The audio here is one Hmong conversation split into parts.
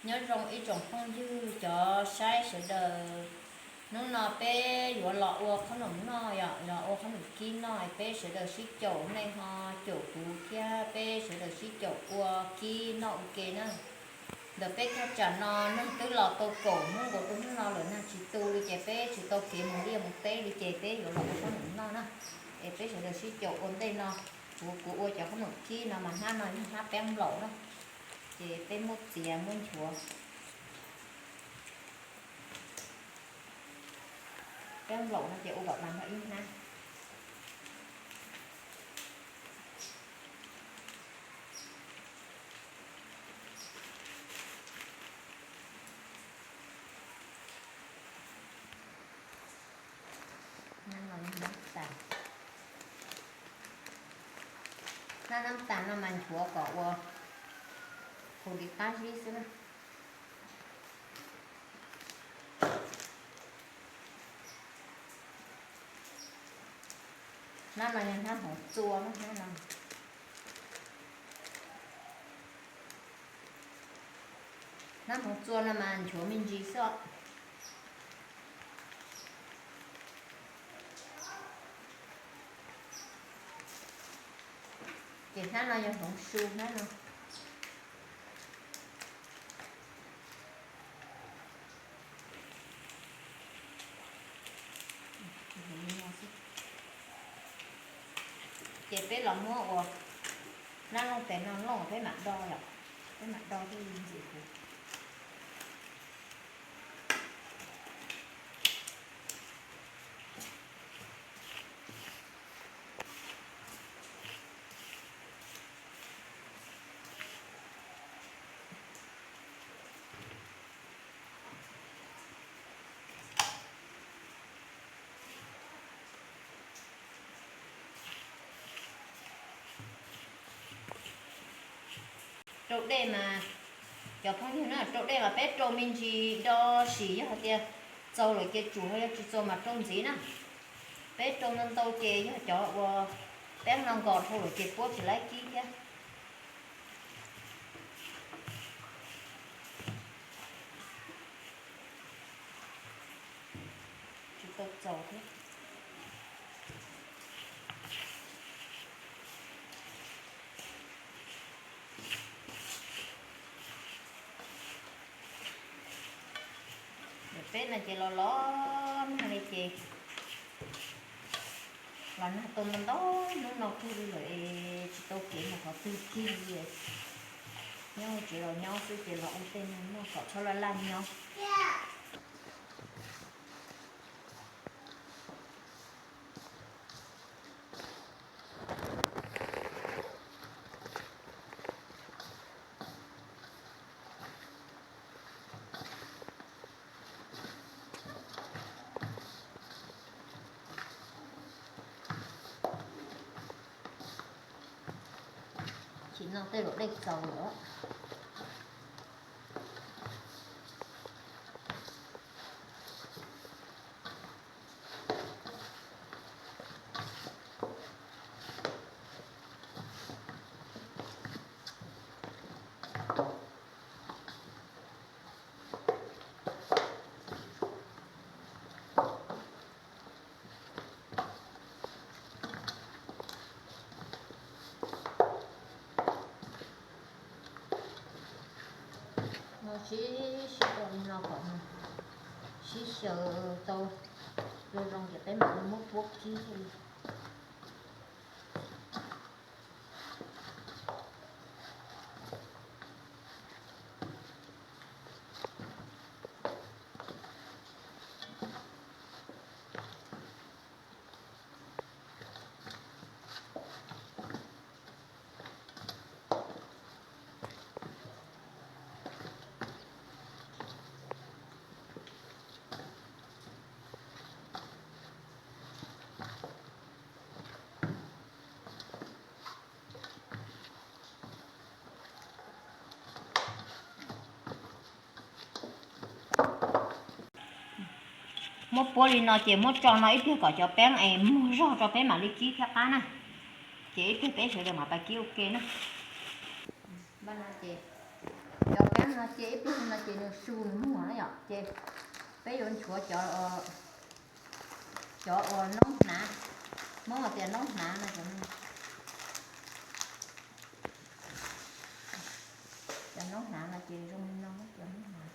Nyob zoo ib tsoom phooj ywg cov saib sawv daws, hnub no peb yuav los ua qhob noom noj yom, los ua qhob noom kib noj, peb sawv daws sib caum, nej ho caum kuv thiab peb sawv daws sib caum ua kib noj ua ke na. Ntawm peb thaj tsam no neeg twb los tau kaum hnub nkaus rau hnub no lawm, neeg tsis tu li ces peb tsis tau kev mus liaj mus teb li ces peb yuav los ua qhob noom noj na. Es peb sawv daws sib caum ua ntej no, kuv, kuv ua cov qhob noom kib no mas hnab no yog hnab peeb nplaum na, ces peb muab txiav muab nchuav. Peeb nplaum no ces ua kom tag nrho ib hnab. Hnab nab tas no mas nchuav kom ua hu li qab zib xwb na. Hnab no yog hnab hmoov txua, hnab no, hnab hmoov txua no mas nchuav me ntsis xwb. Ces hnab no yog hmoov su hnab no. Ces peb los muab ua hnab looj tes no looj peb mam do yom, peb mam do thiaj li ntxim huv. Rau dej mas, cov phooj ywg na, rau dej mas peb rau me ntsis do sim, yog hais tias txaus lawm ces tsum, yog tsis txaus mas rau ntxiv na. Peb rau ntau ntau ces yog cov uas peeb no nkos dhau lawm ces puab tsis laib kib thiab. Tsis tau txaus thiab. Peb no ces los los nag li ces los nag tau ntau ntau hnub no kawg li lawm es tsis tau kev mus qhov twg kiag li. Nyob tsev los nyob xwb ces los ua tej no noj kom txhob laj laj nyob. Tsis no tej zaum dej txaus lawm. Muab sib sib rau li no kom sib xyaw tau zoo zoo ces peb mam li muab puab kib thiaj li. Muab puab li no ces muab tso no ib pliag kom cov peeb es muag zog tso peb mam li kib thiab qab na. Ces ib pliag peb sawv daws mam pais kib ua ke na. Npaj no ces cov peeb No ces ib pliag no ces nws su nws muag na yom, ces peb yuav nchuav cov, cov uas noob hnav, Hmoob tias noob hnav no, cov noob hnav no ces zoo li no cov noob hnav.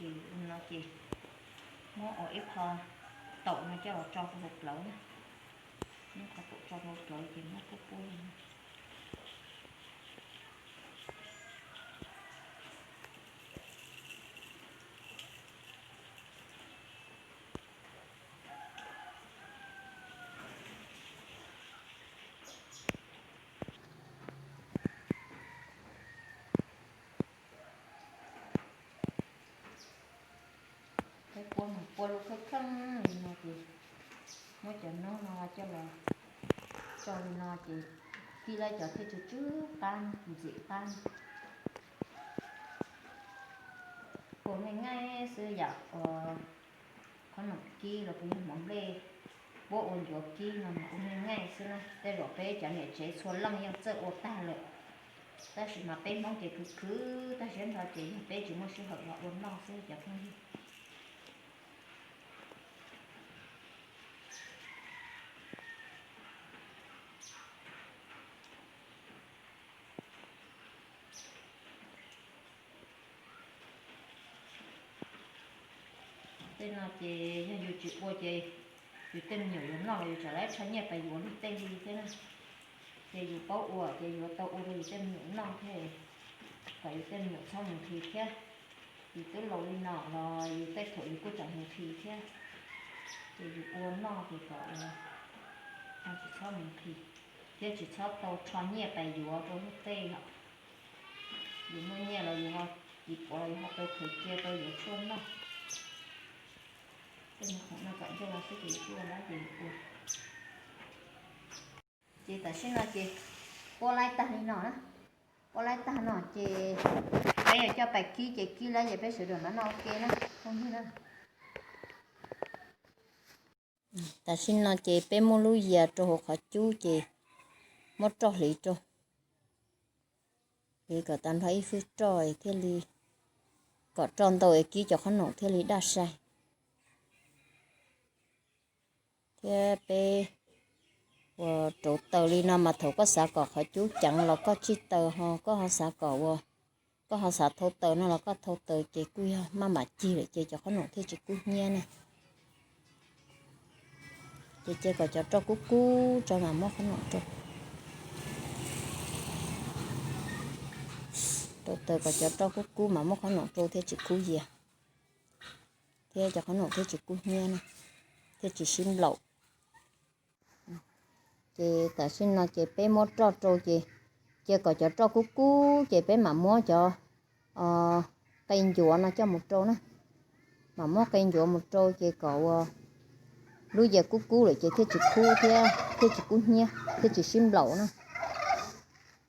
Ces no ces muab ua ib qho taum no coj los tso rau hauv plawv na. Muab qhov taum tso rau hauv plawv ces muab puab puab li no. Peb puab mas puab lub kheej kheej li no ces muab cov noob no coj los tso li no ces kib lawm cov thiaj tsw tsw qab ntxim qab. Ua me ngaij xwb yam uas qhob noom kib los puas yog mov nplej puab ua ncuav kib no mas ua me ngaij xwb na. Tej zaum peb cov niam tsev txhua leej yeej txawj ua tag lawm, tab sis mas peb Hmoob ces khwv khwv tag siab nrho ces yog peb tsis muaj sij hawm los ua noj xwb cov phooj ywg. Tej no ces yog yus tsis ua ces yus tej me nyuam yuav noj los yus tseem lawv rho nyiaj pais yuav luag tej li thiab na. Ces yus paub ua ces yuav tau ua rau yus tej me nyuam noj thiab, kom yus tej me nyuam txhob mus nqhis thiab. Yus twb laus li no los yus tej thaum yus kuj tseem mus nqhis thiab. Ces yus ua noj ces kom tsis txhob mus nqhis thiab tsis txhob tau rho nyiaj pais yuav rau luag tej yom. Yus muaj nyiaj los yus ho, yus puav los yus ho tau khaws cia tau yuav tshuaj noj. Tej me khoom no kom ncauj los xwb ces yus kuj ua lawm ces yus ua. Ces tam sim no ces puab laib tag li no na. Puab laib tag no ces peb yuav coj pais kib ces kib lawm ces peb sawv daws mam noj ua ke na phooj ywg na. Tam sim no ces peb muab lub yias rau hauv qhov cub ces muab roj hliv rau. Hliv kom tag nrho ib fwj roj thiaj li, kom roj ntau es kib cov qhob noom thiaj li daj sai. Thiab peb ua rauv taws li no mas thaum koj xav kom qhov cub ceev los koj tsij taws ho koj ho xav kom ua, koj ho xav thau taws no los koj thau taws ces kuj yog maj mam cig lawm ces cov qhob noom thiaj tsis kub hnyiab na. Ces cia kom cov roj kub kub tso mam muab qhob noom rau. Rauv taws kom cov roj kub kub mam muab qhob noom rau thiaj tsis kub yias, thiab cov qhob noom thiaj tsis kub hnyiab na, thiaj tsis sib nplaum. Ces tam sim no ces peb muab roj rau ces cia kom cov roj kub kub ces peb mam muab cov qe ncuav no coj mus rau na. Mam muab qe ncuav mus rau ces kom ua lub yias kub kub lawm ces thiaj tsis kub thiab thiaj tsis kub hnyiab thiaj tsis sib nplaum na.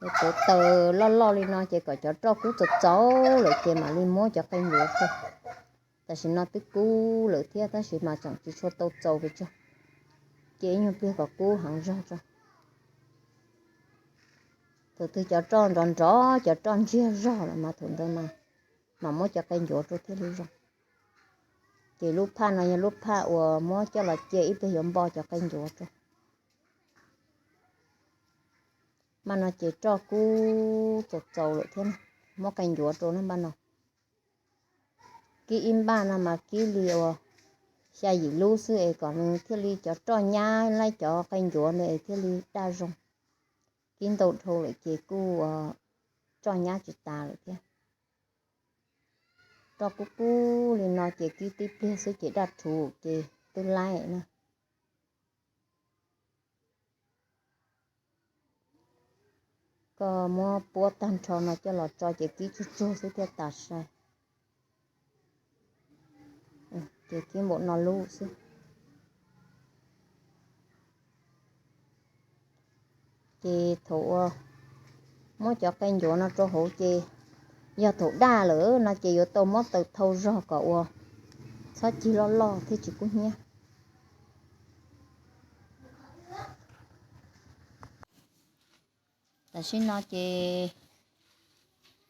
Rauv taws loj loj li no ces kom cov roj kub txaus txaus lawm ces mam li muab cov qe ncuav rau. Tam sim no twb kub lawm thiab tab sis mas tseem tsis tshua tau txaus pes tsawg, ces ib nyuag pliag kom kub heev zog tso. Thaum twg cov roj nrov nrov cov roj ntsiag zog lawm mas thaum ntawd mas mam muab cov qe ncuav rau thiaj li zoo. Ces lub phaj no yog lub phaj uas muab coj los cia ib pliag yuav npo cov qe ncuav rau. Npaj no ces roj kub txaus txaus lawm thiab, muab qe ncuav rau na npaj no. Kib ib npaj no mas kib li uas xya yim lub xwb es kom nws thiaj li cov roj nyab laib cov qe ncuav ntawd es thiaj li daj zoo. Kib ntau dhau lawm ces kuj roj nyab tsis tas lawm thiab. Roj kub kub li no ces kib tib pliag xwb ces daj rhuv ces twb laib na. Koj muab puab tag nrho no coj los tso ces kib tsuag tsuag xwb thiaj tas sai. Ces kib npaum no lub xwb. Ces thaum uas muab cov qe ncuav no rau hauv ces yog thaum daj lawm no ces yuav tau muab taws thau zog kom ua txhob cig loj loj thiaj tsis kub hnyiab. Tam sim no ces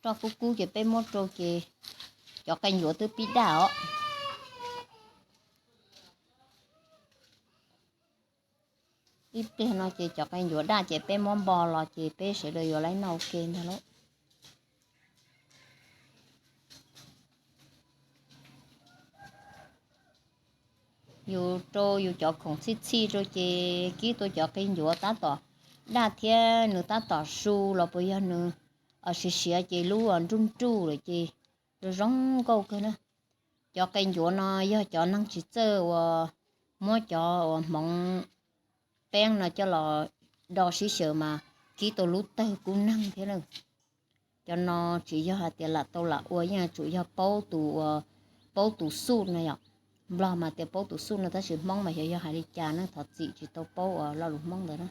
roj kub kub ces peb muab rau ces cov qe ncuav twb pib daj os. Ib pliag no ces cov qe ncuav daj ces peb muab npo los ces peb sawv daws yuav laib noj ua ke ntag lauj. Yus rau yus cov khoom txhij txhij rau ces kib tau cov qe ncuav tab tom daj thiab nws tab tom su los puas yog nws siav siav ces lub nruj nruj lawm ces zoo zoo nkauj kawg na. Cov qe ncuav no yog cov neeg tsis txawj uas muab cov uas hmoov peeb no coj los do sib xyaw mas kib tau lub tawg kub neeg thiab na. Cov no tsis yog hais tias lam tau lam ua, yeej tsum yog paub tus uas, paub tus xuj no yom. Nplog mas tias paub tus xuj no tab sis Hmoob mas xyov yog hais li cas ne, thov txim tsis tau paub uas lo lus Hmoob ntawd na.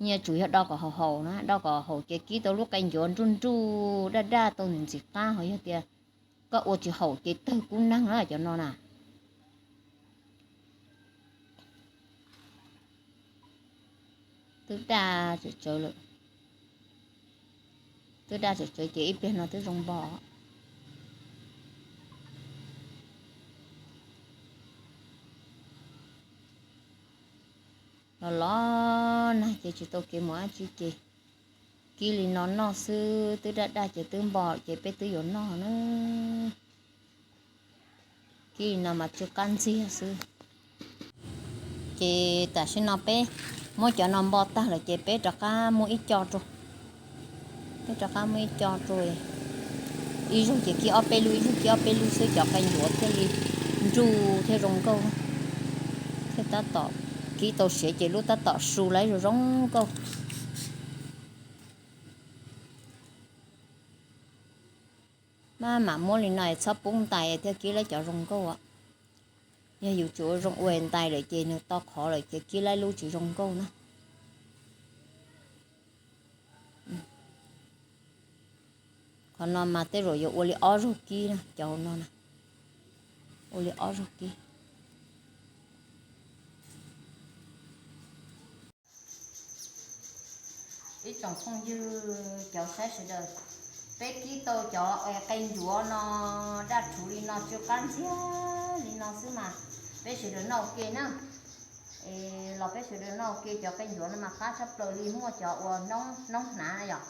Yeej tsum yog do kom haum haum na, do kom haum ces kib tau lub qe ncuav nruj nruj daj daj tau ntxim ntxim qab, ho yog tias koj ua tsis haum ces tawg kub neeg na cov no na. Twb daj tsawv tsawv lawm, twb daj tsawv tsawv ces ib pliag no twb zoo npo. Los los nag ces tsis tau kev mus dab tsi ces kib li no noj xwb, twb daj daj ces twb npo ces peb twb yuav noj na. Kib li no mas tsw qab ntxiag xwb. Ces tam sim no peb muab cov no npo tag lawm ces peb rov qab muab ib co rau. Peb rov qab muab ib co rau. Ib zaug ces kib ob peb lub, ib zaug kib ob peb lub xwb cov qe ncuav thiaj li nruj thiab zoo nkauj, thiaj tab tom kib tau siav ces lub tab tom su lawm zoo zoo nkauj. Maj mam muab li no txhob pub ntais thiaj kib lawm cov zoo nkauj. Yog yus tsis ua zoo ua ntais lawm ces nws to qhov lawm ces kib lawm lub tsis zoo nkauj na. Qhov no mas tej zaum yuav ua li ob zaug kib na, cov no na, ua li ob zaug kib. Ib tsoom phooj ywg cov saib sawv daws, peb kib tau cov qe ncuav no daj rhuv li no tsw qab ntxiag li no xwb mas peb sawv daws noj ua ke na. Es los peb sawv daws noj ua ke, cov qe ncuav no mas qab tshaj plaws li, muaj cov uas noob hnav na yom,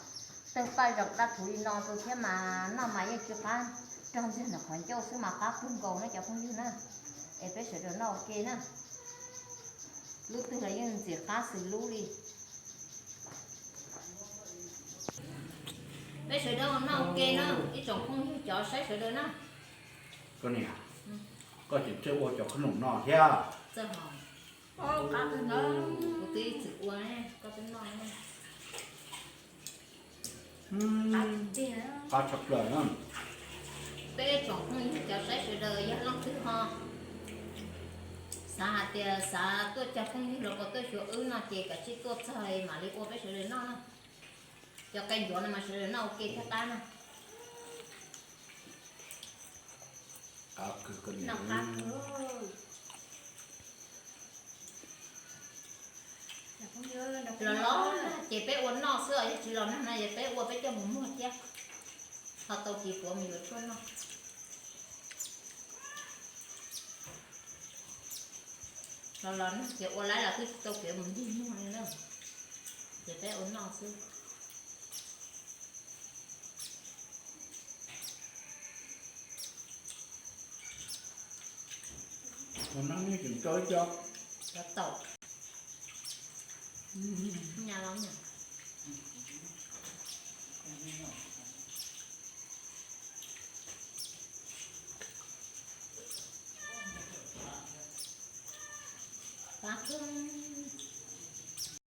tawg paj zeem daj rhuv li no rau thiab mas noj mas yeej tsw qab, rog ntxiag ntawm qhov ncauj xwb mas qab kawg nkaus na cov phooj ywg na. Es peb sawv daws noj ua ke na, lub twg los yeej ntxim qab xws lub li. Peb sawv daws noj ua ke na, ib tsoom phooj ywg cov saib sawv daws na. Koj niam, koj tseem tsawg ua cov khoom no thiab? Kuv twb ib txwm ua, koj twb noj. Qab tshaj plaws na. Peb tsoom phooj ywg cov saib sawv daws yog leej twg ho xav hais tias xav tuaj cog phooj ywg los puas tuaj xyuas wb no ces kav tsij tuaj txog mam li ua peb sawv daws noj na. Cov qe ncuav no mas sawv daws noj ua ke thiaj qab na. Qab kawg koj niam. Los los ces peb ua noj xwb os, yog tsis los nag no ces peb ua peb coj mus muag thiab, ho tau kev puav mus yuav tshuaj noj. Los los nag ces ua laib los twb tsis tau kev mus ntig muag li na, ces peb ua noj xwb. Ua noj nws tseem tau ib co. Cov taum. Nyas los nyas.